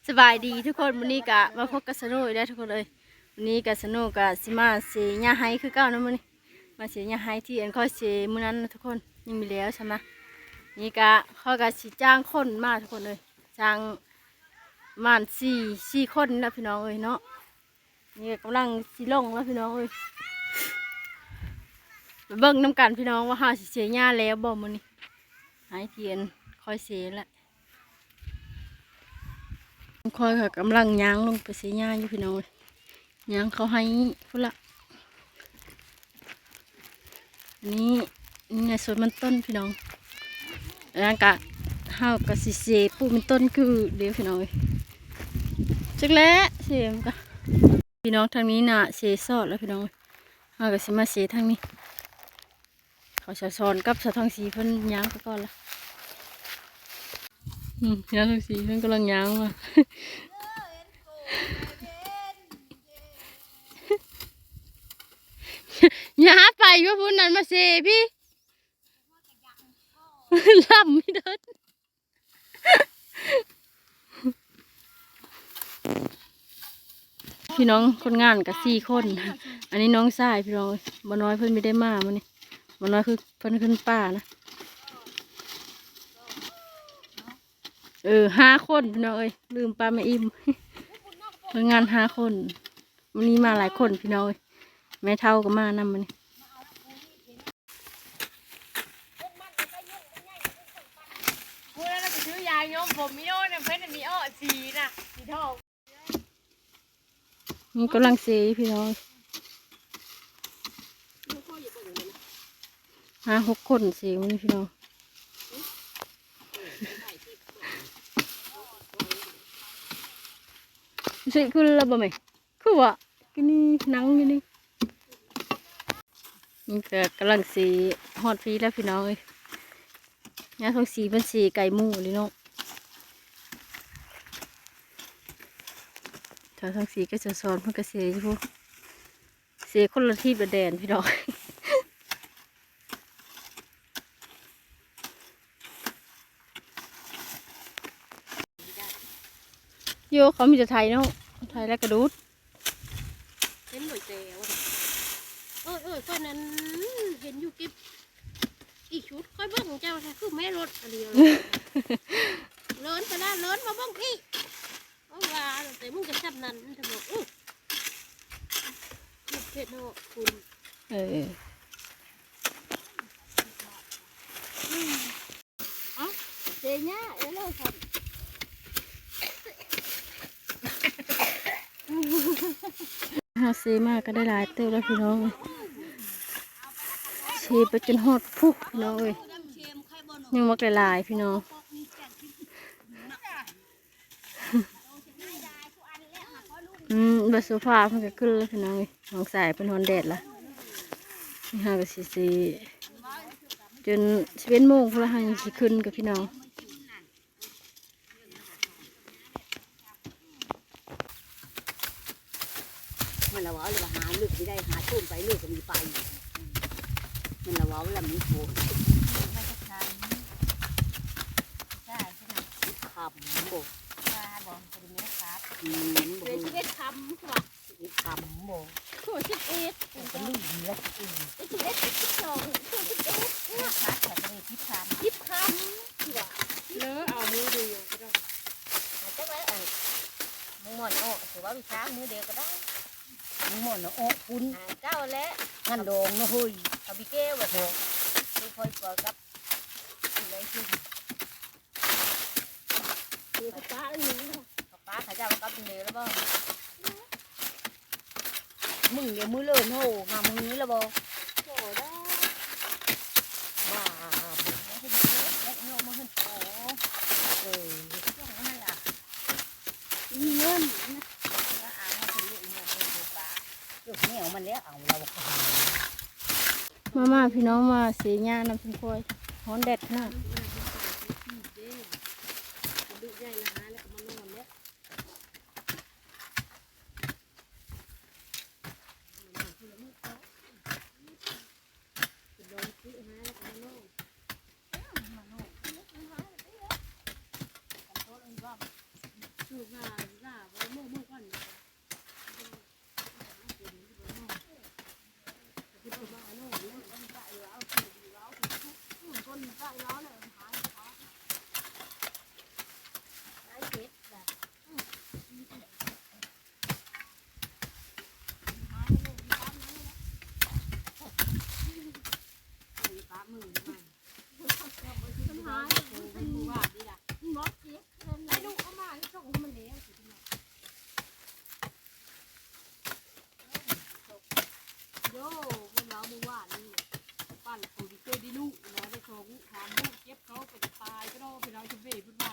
ສະບາຍດີທຸກຄົນ, ມື້ນີ້ກະມາພົບກັບສະໂນອີກແລ້ວທຸກຄົນເອີຍ. ມື້ນີ້ກະສະໂນກະຊິມາເສຫຍ້າໄຮ່ຄືເກົ່ານະມື້ນີ້, ມາເສຫຍ້າໄຮ່ທີ່ອັນຂ້ອຍເສມື້ນັ້ນນະທຸກຄົນ, ຍັງມີແລ້ວຊ້ຳນະ. ນີ້ກະຂ້ອຍກະຊິຈ້າງຄົນມາທຸກຄົນເອີຍ, ຈ້າງປະມານສີ່ ສີ່ຄົນນີ້ລະພີ່ນ້ອງເອີຍເນາະ. ນີ້ກະກຳລັງຊິລົງແລ້ວພີ່ນ້ອງເອີຍ, ໄປເບິ່ງນຳກັນພີ່ນ້ອງວ່າເຮົາຊິເສຫຍ້າແລ້ວບໍ່ມື້ນີ້, ໄຮ່ທີ່ອັນຂ້ອຍເສແຫຼະ. ຂ້ອຍກະກຳລັງຍ່າງລົງໄປເສຫຍ້າຢູ່ພີ່ນ້ອງເອີຍ, ຍ່າງເຂົ້າໄຮ່ພຸ້ນລະ. ນີ້ ນີ້ສວນມັນຕົ້ນພີ່ນ້ອງ, ແລ້ວກະເຮົາກະຊິເສປູກມັນຕົ້ນຄືເດີພີ່ນ້ອງເອີຍ. ຈັກແຫຼະເສມັນກະ ພີ່ນ້ອງ ທາງນີ້ນະເສຊອດແລ້ວພີ່ນ້ອງເອີຍ, ເຮົາກະຊິມາເສທາງນີ້. ເຂົາສາວສອນກັບສາວທອງສີເພິ່ນຍ່າງໄປກ່ອນລະ. ອືມ ສາວທອງສີເພິ່ນກຳລັງຍ່າງມາ. ຢ່າໄປຢູ່ພຸ້ນນັ້ນ, ມາເສພີ້. ລຳມີເດີ. ພີ່ນ້ອງ ຄົນງານກະສີ່ຄົນ, ອັນນີ້ນ້ອງຊາຍພີ່ນ້ອງເອີຍ. ບ່າວນ້ອຍເພິ່ນບໍ່ໄດ້ມາມື້ນີ້, ບ່າວນ້ອຍຄືເພິ່ນຂຶ້ນປ່ານະ. ເອີ ຫ້າຄົນພີ່ນ້ອງເອີຍ, ລືມປາແມ່ອີ່ມ. ຄົນງານຫ້າຄົນ, ມື້ນີ້ມາຫຼາຍຄົນພີ່ນ້ອງເອີຍ, ແມ່ເຖົ້າກະມານຳມື້ນີ້. ມື້ນັ້ນລະໄປຊື້ຢາຍ້ອມຜົມມີໂອ້ນະ, ເພິ່ນມີອ້ອສີນະ ສີທອງ. ນີ້ກຳລັງເສພີ່ນ້ອງ, ຫ້າຫົກຄົນເສມື້ນີ້ພີ່ນ້ອງ. ຊິຂຶ້ນລະບໍ່ແມ່? ຄືວ່າກິນນີ້ນັ່ງຢູ່ນີ້. ນີ້ກະກຳລັງຊິຮອດພີ້ແລ້ວພີ່ນ້ອງເອີຍ, ຍາມທອງສີເພິ່ນເສໄກໝູ່ເລີຍເນາະ. ທາງທອງສີກະຈະສອນເພິ່ນກະເສຢູ່ພຸ້ນ, ເສຄົນລະທີບລະແດນພີ່ນ້ອງ. ໂຍ ເຂົາມີແຕ່ໄຖເນາະ, ໄຖແລ້ວກະດູດ. ເຫັນບໍ່ແຕ່ວ່າ ເອີຍ ເອີຍ ຂ້ອຍນັ້ນເຫັນຢູ່ເກັບອີກຊຸດ, ຂ້ອຍເບິ່ງເຈົ້າແທ້ ຄືແມ່ລົດອັນດຽວເລີຍ. ເລີນໄປແລ້ວ ເລີນມາເບິ່ງພີ້. ເອົາວ່າແຕ່ມຶງກະຊ່ຳນັ້ນ ມັນຈະບອກ ເອີ ເຂດເນາະ ຄຸນ ເອີ ເອົ້າ ເສຍຫຍ້າເອີ ເລີຍຊັ້ນ. ເຮົາເສມາກະໄດ້ຫຼາຍເຕີບແລ້ວພີ່ນ້ອງເອີຍ, ເສໄປຈົນຮອດພຸ້ນພີ່ນ້ອງເອີຍ, ຍັງບັກຫຼາຍໆ ພີ່ນ້ອງ. ອືມ ບັດໂຊຟາເພິ່ນກະຂຶ້ນແລ້ວພີ່ນ້ອງເອີຍ, ນ້ອງຊາຍເພິ່ນຮ້ອນແດດລະ. ນີ້ເຮົາກະຊິ ຊິຈົນສິບເອັດໂມງພຸ້ນລະ ເຮົາຍັງຊິຂຶ້ນກັບພີ່ນ້ອງ. ມັນລະເວົ້າລະວ່າ ຫາເລິກຊິໄດ້ ຫາໂຕນໄປເລີຍກະມີໄປ. ມັນລະເວົ້າລະມີໂພດ ມາຈາກທາງນີ້ ໃຊ່ ໃຊ່ນະ ສິບຄຳບໍ່ ວ່າບໍ່ ບໍ່ໄດ້ແມ່ນຄັບ ອືມ ເປັນສິບເອັດຄຳ ຄືວ່າ ສິບຄຳບໍ່ ຄືສິບເອັດ ເປັນກະລືມລະ ສິບເອັດ ເປັນສິບເອັດ ຄືສິບເອັດ ເນາະ ຄັບ ຄັບ ສິບຄຳ ສິບຄຳ ຄືວ່າ ເລີເອົາມື້ດຽວກະໄດ້ ອາ ຈັກແລ້ວ ອັນ ໝາກມ່ອນເນາະ ຖືວ່າວິຊາມື້ດຽວກະໄດ້ ໝາກມ່ອນເນາະ ເອົາພຸ້ນ ອ່າ ເຈົ້າແຫຼະ ງານດອງເນາະເຮີ້ຍ ເອົາບີແກ້ວວ່າຊັ້ນ ຄືຄ່ອຍຕົວກັບ ຢູ່ໃນຊຸມ ເອີ ປ້າ ເອີ ປ້າ ເຂົາເຈົ້າກັບເດລະບໍ່? ມຶງດຽວມື້ເລີນໂຫ ຫາມື້ນີ້ລະບໍ່? ບໍ່ໄດ້ ບ້າ ເຮັດເຮັດເຮັດໂຍມມາເຮືອນໂຕ ເອີ ເຮັດຈັ່ງນັ້ນລະ ມີເງິນນະ ເອົາມາເລີຍ ອີໂຍມເດີ ໂຕປ້າ ເອີ ແນວມັນແລ້ວ ເອົາລາວ ມາ ມາ ພີ່ນ້ອງ ມາເສຫຍ້ານຳຊຸມຄວາຍ ຮ້ອນແດດຂະໜາດ. ສ ບ້ານນີ້ ປັ່ນໂຄວິດເຈີດີລູກນະ ໄດ້ສອງລູກສາມລູກ ເກັບເຂົາເປັນປາຍກະດອກ ພີ່ນ້ອງ ເວເພິ່ນວ່າ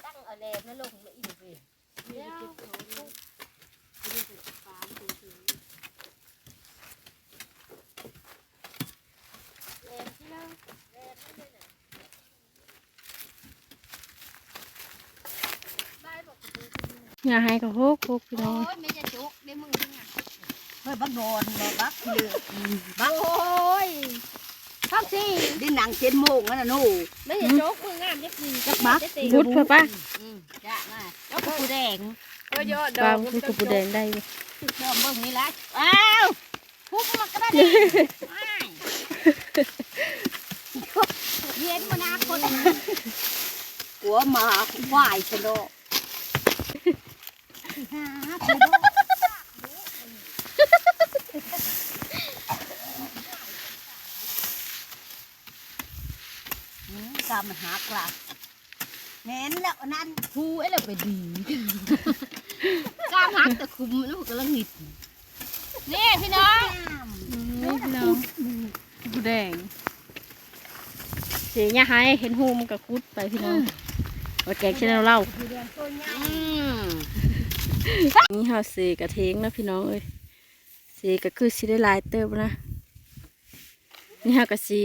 ຕັ້ງເອົາແຫຼມນະລົງມາອີກເວີຍ ແຫຼມທີ່ເລີຍ ແຫຼມນີ້ເລີຍນະ. ຫຍ້າໄຮ່ກໍຫົກໆ ພີ່ນ້ອງ ໂອ້ຍ ແມ່ຈະຈົກເດ້ມຶງນີ້ນະ ເຮີ້ຍ ບັກດອນບໍ່ ບັກເຫຼືອ ບັກ ໂອ້ຍ ທັງສີ່ ໄດ້ນັ່ງເຈັດໂມງຫັ້ນນະໂນ ແມ່ຈະຈົກ ອືມ ມືງາມຈັກດີ ຈັກບັກ ບຸດເພິ່ນປະ ອືມ ຈະມາ ແລ້ວກໍຜູ້ແດງ ເອີ ຍອດດອກ ປາ ຄືກັບຜູ້ແດງໄດ້ຢູ່ ລອງເບິ່ງນີ້ລະ ອ້າວ ພຸບມັນກະໄດ້ ເຢັນບໍ່ນາຄົນ ກົວໝາຄວາຍຊະເນາະ ອືມ ກຳຫັກລະ ແມ່ນແລ້ວ ອັນນັ້ນ ຜູ້ເອີຍ ແລ້ວໄປດີ ກາມຫັກແຕ່ຄຸມ ແລ້ວກໍລະຫງິດ ນີ້ພີ່ນ້ອງ ອືມ ນີ້ພີ່ນ້ອງ ຜູ້ແດງ ເສຍຫຍ້າໄຮ່ເຫັນຮູມັນກໍຂຸດໄປພີ່ນ້ອງ ອືມ ວ່າແກງເຊັ່ນລາວ ອືມ ນີ້ເຮົາເສກະເທງແລ້ວພີ່ນ້ອງເອີຍ ເສກະຄືຊິໄດ້ຫຼາຍເຕີບນະ. ນີ້ເຮົາກະຊິ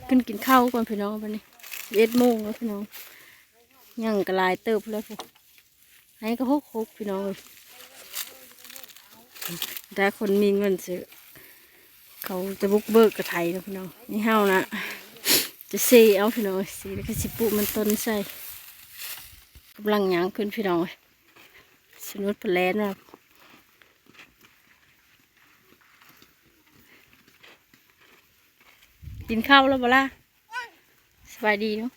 ຂຶ້ນກິນເຂົ້າກ່ອນພີ່ນ້ອງ ບັດນີ້ສິບເອັດໂມງແລ້ວພີ່ນ້ອງ ຍັງກະຫຼາຍເຕີບພຸ້ນແຫຼະພຸ້ນ ໄຮ່ກະຫົກໆ ພີ່ນ້ອງເອີຍ ແຕ່ຄົນມີເງິນຊື້ ເຂົາຈະບຸກເບີກກະໄຖເນາະພີ່ນ້ອງ ນີ້ເຮົານະ ຈະເຊເອົາພີ່ນ້ອງ ເຊແລ້ວກະຊິປູກມັນຕົ້ນໃສ່ ກຳລັງຍ່າງຂຶ້ນພີ່ນ້ອງເອີຍ ສະໜຸດເພິ່ນແລ່ນມາ ກິນເຂົ້າແລ້ວບໍ່ລະ? ສະບາຍດີເນາະ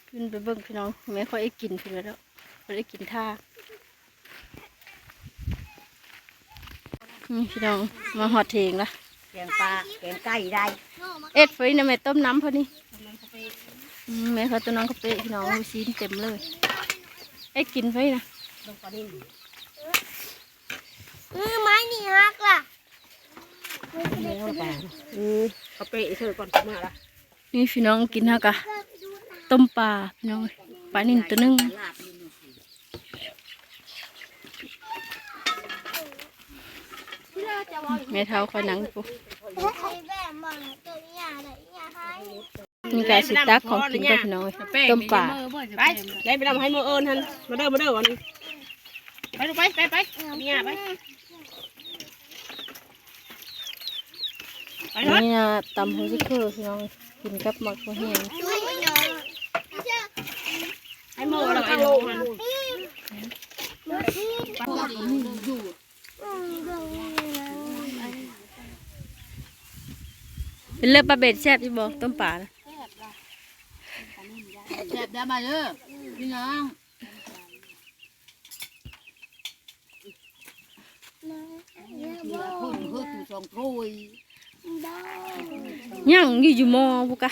ຂຶ້ນໄປເບິ່ງພີ່ນ້ອງ ແມ່ຂ້ອຍເຮັດກິນພຸ້ນແຫຼະເນາະ ບໍ່ໄດ້ກິນຖ້າ ນີ້ພີ່ນ້ອງ ມາຮອດເຖິງລະ ແກງປາ ແກງໄກ່ໄດ້ ເຮັດເພິ້ນນະແມ່ ຕົ້ມນ້ຳເພິ່ນນີ້ ອືມ ແມ່ເຂົາຕົ້ມນ້ຳກະປິພີ່ນ້ອງ ລູກຊີ້ນເຕັມເລີຍ ເຮັດກິນເພິ້ນນະ ອືມ ໄມ້ນີ້ຫັກລະ ອືມ ເອົາໄປເຊີກ່ອນ ມາລະ ນີ້ພີ່ນ້ອງ ກິນເຮົາກະຕົ້ມປາພີ່ນ້ອງ ປານິນໂຕໜຶ່ງ ແມ່ເຖົ້າຂ້ອຍນັ່ງຢູ່ພຸ້ນ ນີ້ກະຊິຕັກຂອງກິນກ່ອນພີ່ນ້ອງເອີຍ ຕົ້ມປາ ໄປ ໄດ້ໄປນຳໃຫ້ມື້ອື່ນຫັ້ນ ມາເດີ ມາເດີ ອັນນີ້ ໄປລູກໄປ ໄປ ໄປ ເອົາເມຍໄປ ໄປເຮີ້ຍ ນີ້ນະ ຕຳຫົວຊິເຄີພີ່ນ້ອງ ກິນກັບໝາກຖົ່ວແຫ້ງ ໃຫ້ໝົດເລີຍ ເປັນເລີບປາເບັດແຊບຢູ່ບໍ່ ຕົ້ມປານະ ແຊບເດີ ມາເດີພີ່ນ້ອງ ຍັງຢູ່ຢູ່ໝໍ້ພຸ້ນກະ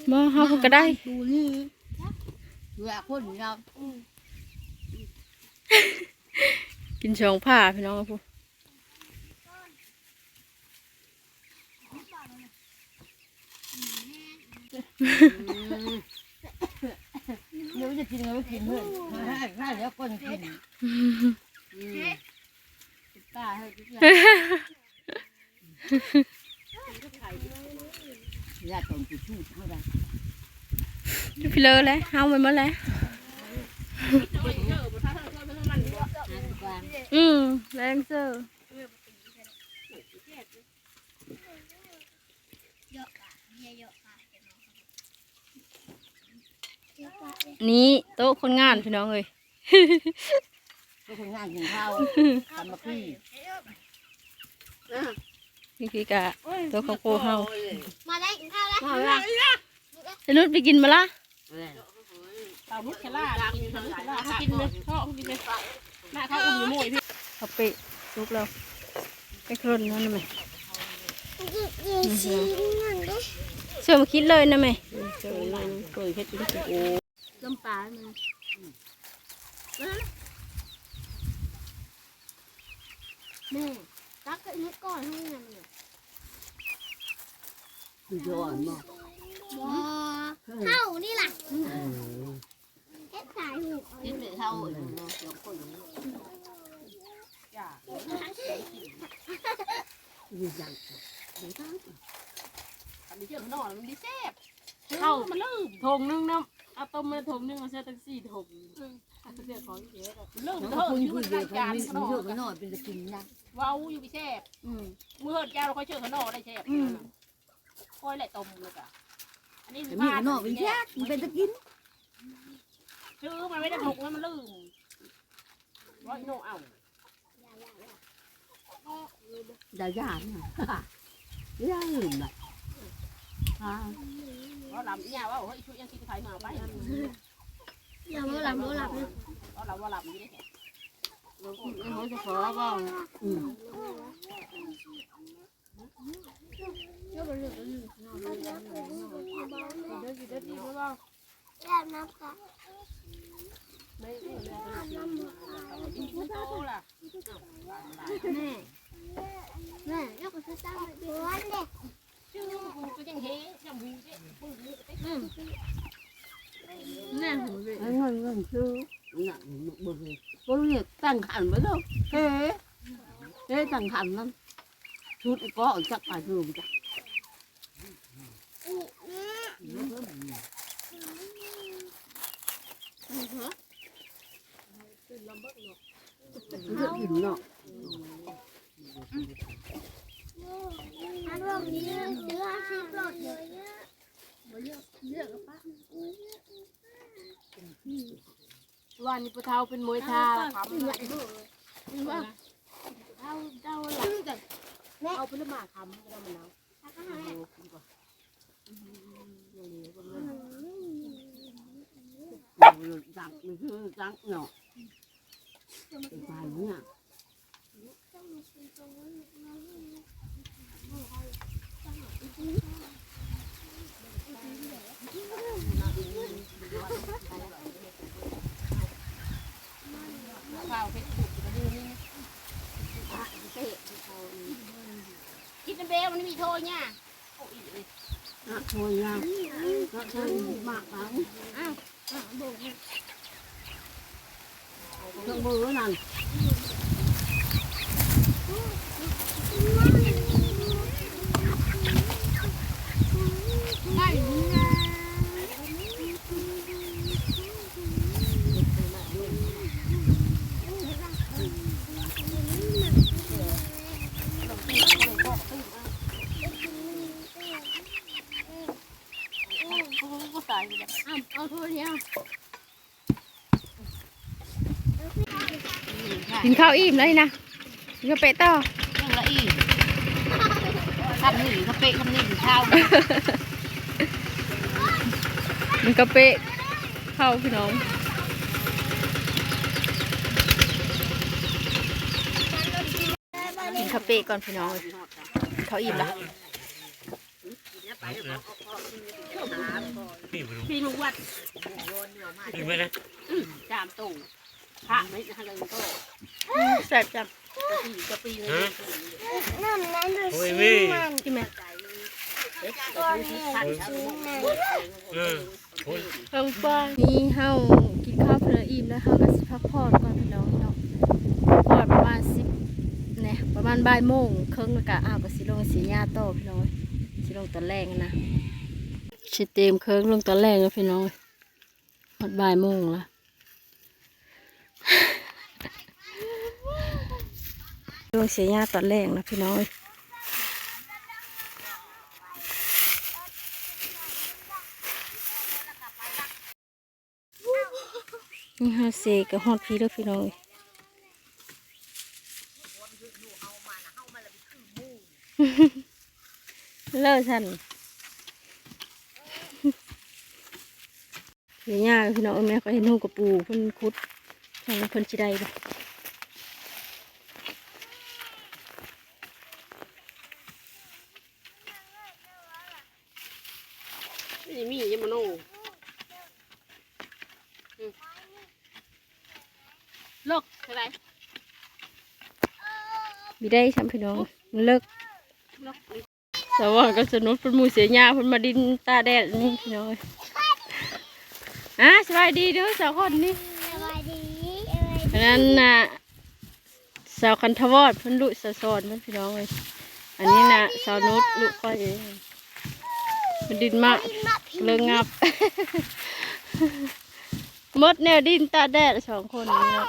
ໝໍ້ເຮົາພຸ້ນກະໄດ້ ກິນສອງພ້າພີ່ນ້ອງພຸ້ນ ດຽວຈະກິນ ເອົາໄປກິນເພິ່ນ ໃຫ້ ໃຫ້ແລ້ວກ່ອນກິນ ອືມ ຕາເຮີ້ຍ ຍາຕົນຊິຊູດເທົ່າໃດ ຢູ່ພີ້ເລີແຫຼະ ເຮົາໄປໝົດແລ້ວ ອືມ ແລງເຊີ ນີ້ໂຕະຄົນງານພີ່ນ້ອງເອີຍ ຄືຄົນງານກິນເຂົ້າ ສາມັກຄີ. ນີ້ຄືກະຕົວຂອງໂປເຮົາ ມາໄດ້ກິນເຂົ້າແລ້ວ ມາແລ້ວ ສະນຸດໄປກິນມາລະ. ເອົາລຸດຊະລາ ກິນເລີຍ ເອົາກິນເລີຍ ເພາະກິນເລີຍ ໜ້າເຂົາອຸ່ນຢູ່ໂມຍພີ້. ເຂົ້າເປະສຸກແລ້ວ ໄປໂຄລນນັ້ນນະແມ່ ເຊື່ອມາຄິດເລີຍນະແມ່ ເຊື່ອມາເລີຍ ເຄີຍເຮັດກິນ. ໂອ້ ຕົ້ມປາ ແມ່ ຕັກໃສ່ເຮັດກ່ອນໃຫ້ນະແມ່. ຄືຈະອ່ອນບໍ່? ບໍ່ ເຖົ້ານີ້ລະ ເຮັດສາຍຫູກ ເຮັດເຖົ້າເນາະ ສອງຄົນ ອັນນີ້ເຈົ້າໜໍ່ມັນດີແຊບ ເຂົ້າມັນລືມ ຖົງໜຶ່ງນຳ ເອົາຕົ້ມມາຖົງໜຶ່ງ ເອົາໃສ່ຕັ້ງສີ່ຖົງ ເລື່ອງຂອງເຈົ້າ ມັນລືມເຖິງຢູ່ໃນຈານຂະໜໍ່ ເວົ້າຢູ່ແຊບ ອືມ ມື້ເຮືອນເຈົ້າລະຄ່ອຍເຊີນຂະໜໍ່ໄດ້ແຊບ ອືມ ຂ້ອຍແຫຼະຕົ້ມແລ້ວກະ ອັນນີ້ ອັນນີ້ນອກມັນແຊບ ມັນເປັນຕາກິນ ຊື້ມັນໄວ້ໄດ້ຫົກແລ້ວມັນລືມ ວ່າອີໂນເອົາ ຢ່າ ຢ່ານະ ຢ່າລືມນະ ອ່າ ເວົ້າລຳ ອີຫຍັງເວົ້າ ເຮີ້ຍ ອີຊຸຍັງກິນໄຂ່ມາໄປ ຢ່າເວົ້າລຳ ເວົ້າລຳ ເວົ້າລຳ ເວົ້າລຳນີ້ເດ້ ເຮົາຈະຂໍເວົ້າ ອືມ ແມ່ ແມ່ ເຈົ້າກໍຊື້ຕັ້ງໄວ້ເດ້ ຊື້ຫູກໍຍັງເຮ ຈຳຫູເດ້ ອືມ ແມ່ຫູເດ້ ເງິນ ເງິນຊື້ ນະ ບໍ່ເຮ ບໍ່ເຮ ຕັ້ງຂັນໄວ້ເດີ ເຮ ເຮ ຕັ້ງຂັນນັ້ນ ຊຸດກໍຈັກໄປຄືຈັກ ເຮັດກິນເນາະ ອາລົມນີ້ເຫຼືອສິບໂລດເລີຍ ບໍ່ເຍອະ ເຍອະກໍປະ ວານນີ້ພໍ່ເຖົ້າເປັນມວຍທ່າລະຄຳ ເຫັນບໍ່ ເຖົ້າ ເຖົ້າລະ ເອົາໄປລະໝາກຄຳກໍໄດ້ມັນເອົາ ຈັກ ມັນຄືຈັກເນາະ ໄປເນຍ. ກິນນ້ຳເບວ ມັນມີຖ້ວຍຫຍ້າ ໂອ້ຍ ອ່ະ ໂອ້ຍ ມາກ ເອົາ ເຄື່ອງມືນັ້ນ ເອົາ ເອົາຖ້ວຍດຽວ. ກິນເຂົ້າອີ່ມແລ້ວນີ້ນະ ກິນເຂົ້າເປະຕໍ່ ຍັງລະອີ່ມ ຄຳນີ້ກະເປະ ຄຳນີ້ກິນເຂົ້າ ມັນກະເປະເຂົ້າພີ່ນ້ອງ ກິນເຂົ້າເປະກ່ອນພີ່ນ້ອງເອີຍ ກິນເຂົ້າອີ່ມລະ. ປີໝາກຫວັດ ອີ່ມແລ້ວນະ ອືມ ສາມໂຕ ພະໄວ້ໃຫ້ເລີຍກໍ ແຊບຈັງ ກະປີ ກະປີ ຮະ ນ້ຳນັ້ນ ໂອ້ຍ ຊີມັນ ກິນແມ່ ເອີ ນີ້ເຮົາກິນເຂົ້າເພິ່ນອີ່ມແລ້ວ ເຮົາກະຊິພັກຜ່ອນກ່ອນພີ່ນ້ອງເນາະ ພັກຜ່ອນປະມານສິບ ແນ່ ປະມານບ່າຍໂມງເຄິ່ງ ແລ້ວກະເຮົາກະຊິລົງເສຍຫຍ້າຕໍ່ພີ່ນ້ອງເອີຍ ຊິລົງຕອນແລງຫັ້ນນະ ຊິຕຽມເຄື່ອງລົງຕອນແລງແລ້ວພີ່ນ້ອງເອີຍ ຮອດບ່າຍໂມງລະ ລົງເສຍຫຍ້າຕອນແລງນະພີ່ນ້ອງເອີຍ. ນີ້ເຮົາເສກະຮອດພີ້ແລ້ວພີ່ນ້ອງເອີຍ. ເລີະຊັ້ນ ເສຍຫຍ້າພີ່ນ້ອງເອີຍ. ແມ່ກໍເຫັນຮູກະປູເພິ່ນຂຸດ ຈັ່ງວ່າເພິ່ນຊິໄດ້ບໍ່. ນີ້ມີຢູ່ບໍ່ໂນ? ອືມ ເລິກເທົ່າໃດ? ບໍ່ໄດ້ຊ້ຳພີ່ນ້ອງ ມັນເລິກ. ສາວອນກັບສາວນຸດເພິ່ນໝູ່ເສຍຫຍ້າ ເພິ່ນມາດິນຕາກແດດນີ້ພີ່ນ້ອງເອີຍ. ອ່າ ສະບາຍດີເດີສາວຄົນນີ້. ສະບາຍດີ ສະບາຍດີ. ອັນນັ້ນນະ ສາວຄັນທະວອດ ເພິ່ນລູກສາວສອນເພິ່ນພີ່ນ້ອງເອີຍ. ອັນນີ້ນະ ສາວນຸດລູກຂ້ອຍເອງ ມາດິນມາ ມາດິນມາ ເລີງງັບ ໝົດແນວດິນຕາກແດດສອງຄົນນີ້ເນາະ.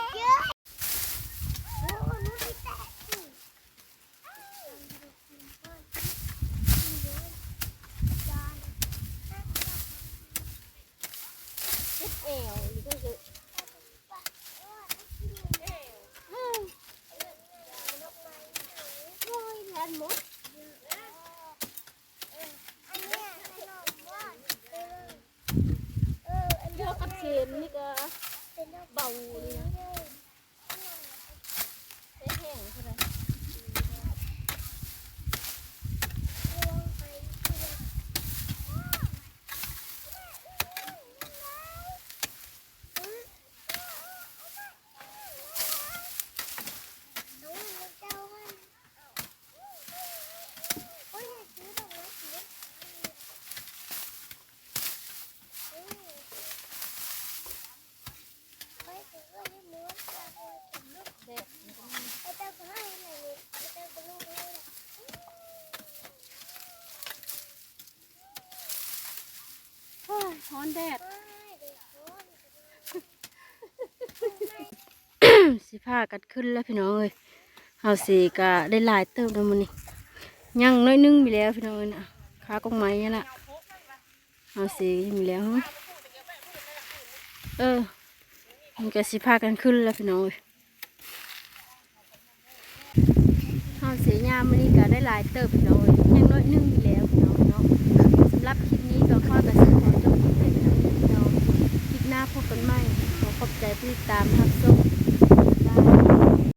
ເອີ ອັນດຽວກັບເຊນນີ້ກໍເບົານີ້ນະ ແຕ່ແຫ້ງເທົ່າໃດ. ໂອ້ຍ ຮ້ອນແດດ. ຊິພາກັນຂຶ້ນແລ້ວພີ່ນ້ອງເອີຍ. ເຮົາເສກະໄດ້ຫຼາຍເຕີບແລ້ວມື້ນີ້ ຍັງໜ້ອຍໜຶ່ງມີແລ້ວພີ່ນ້ອງເອີຍນະ. ຄາກົກໄມ້ນີ້ລະ ເຮົາເສມີແລ້ວ. ເອີ ມັນກະຊິພາກັນຂຶ້ນແລ້ວພີ່ນ້ອງເອີຍ. ເຮົາເສຍຍາມມື້ນີ້ກະໄດ້ຫຼາຍເຕີບພີ່ນ້ອງເອີຍ ຍັງໜ້ອຍໜຶ່ງນີ້ແຫຼະ